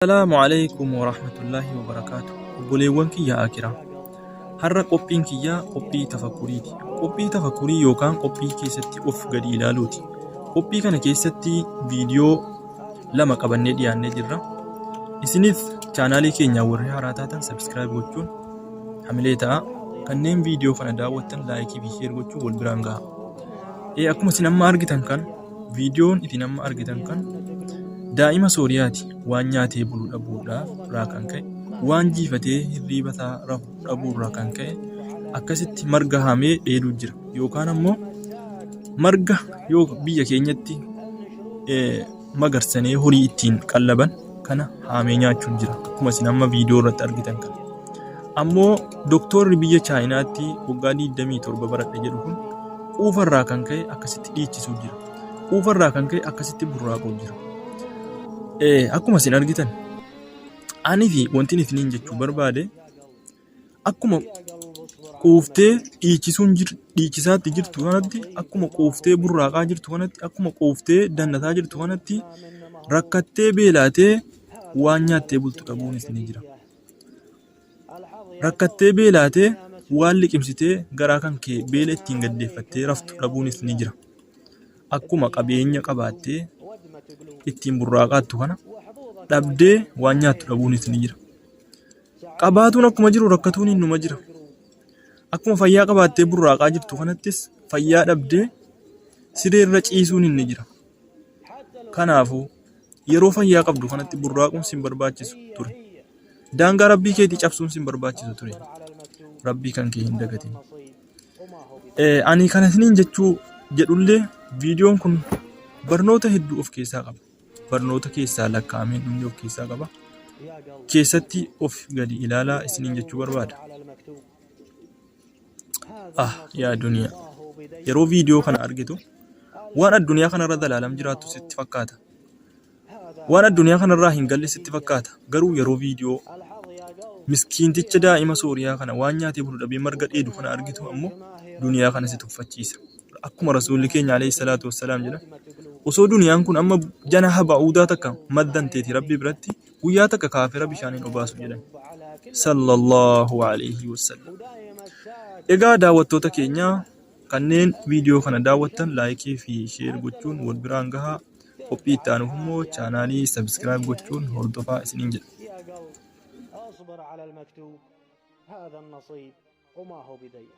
Assalaamu Aleeykum Warahmatullaahi Wabarakaatuh Obboleewwan kiyya Aakiraa Har'a qophiin kiyya qophii tafakkuriiti. Qophii tafakkurii yookaan qophii keessatti of gadi ilaaluuti. Qophii kana keessatti viidiyoo lama qabannee dhiyaannee jirra. Isinis chaanaalii keenya warri haaraa taatan subscribe gochuun hamilee ta'a. Kanneen viidiyoo kana daawwattan laayikii fi sheer gochuun wal biraan gaha. Akkuma isin amma argitan kan viidiyoon isin amma argitan kan daa'ima Sooriyaati waan nyaatee bulu dhabuudhaa kan ka'e waan jiifatee hirriiba isaa rafu dhabuurraa kan ka'e akkasitti marga haamee dheeduu jira yookaan ammoo marga yoo biyya keenyatti magarsanee horii ittiin qallaban kana haamee nyaachuu jira akkuma isin amma viidiyoo irratti argitan kana. Ammoo doktorri biyya Chaayinaatti waggaa 27 baradhe jedhu kun quufarraa kan ka'e akkasitti dhiichisuu jira. Quufarraa kan ka'e akkasitti burraaquu jira. Akkuma isin argitan ani fi wanti isiniin jechuu barbaade akkuma quuftee dhiichisuun dhiichisaatti jirtu kanatti akkuma quuftee burraaqaa jirtu kanatti akkuma quuftee dannataa jirtu kanatti rakkattee beelaatee waan nyaattee bultu dhabuunis ni jira. Rakkattee beelaatee waan liqimsitee garaa kan kee beela ittiin gaddeeffattee raftu dhabuunis ni jira. Akkuma qabeenya qabaattee ittiin burraaqaattu kana dhabdee waan nyaattu dhabuunis ni jira. Qabaatuun akkuma jiru rakkatuun innuma jira. Akkuma fayyaa qabaattee burraaqaa jirtu kanattis fayyaa dhabdee siree irra ciisuun inni jira. Kanaafuu yeroo fayyaa qabdu kanatti burraaquun sin barbaachisu ture. Daangaa rabbii keetii cabsuun sin barbaachisu ture. Rabbii kan kee hin dagatin. Ani kana isiniin jechuu jedhullee viidiyoon kun barnoota hedduu of keessaa qaba. Barnoota keessaa lakkaa'amee dhumni of keessaa qaba. Keessatti of gadi ilaalaa isiniin jechuu barbaada. Ah yaa duniyaa. Yeroo viidiyoo kana argitu waan addunyaa kanarra dalaalam jiraattu sitti fakkaata. Waan addunyaa kanarraa hin galle sitti fakkaata. Garuu yeroo viidiyoo miskiinticha daa'ima Sooriyaa kana waan nyaatee bulu dhabee marga dheedu kana argitu ammoo duniyaa kana si tuffachiisa. Akkuma rasuulli keenya alayhi salaatu wassalaam jedhan osoo duniyaan kun amma janaha ba'uudaa takka maddanteeti rabbi biratti guyyaa takka kaafira bishaaniin obaasu jedhan. Sallallahu alayhi wassallam. Egaa daawwattoota keenya kanneen viidiyoo kana daawwattan laayikii fi sheer gochuun wal biraan gahaa. Qophii itti aanuuf immoo chaanaalii sabiskiraayib gochuun hordofaa isiniin jedha. اصبر على المكتوب هذا النصيب وما هو بضيق.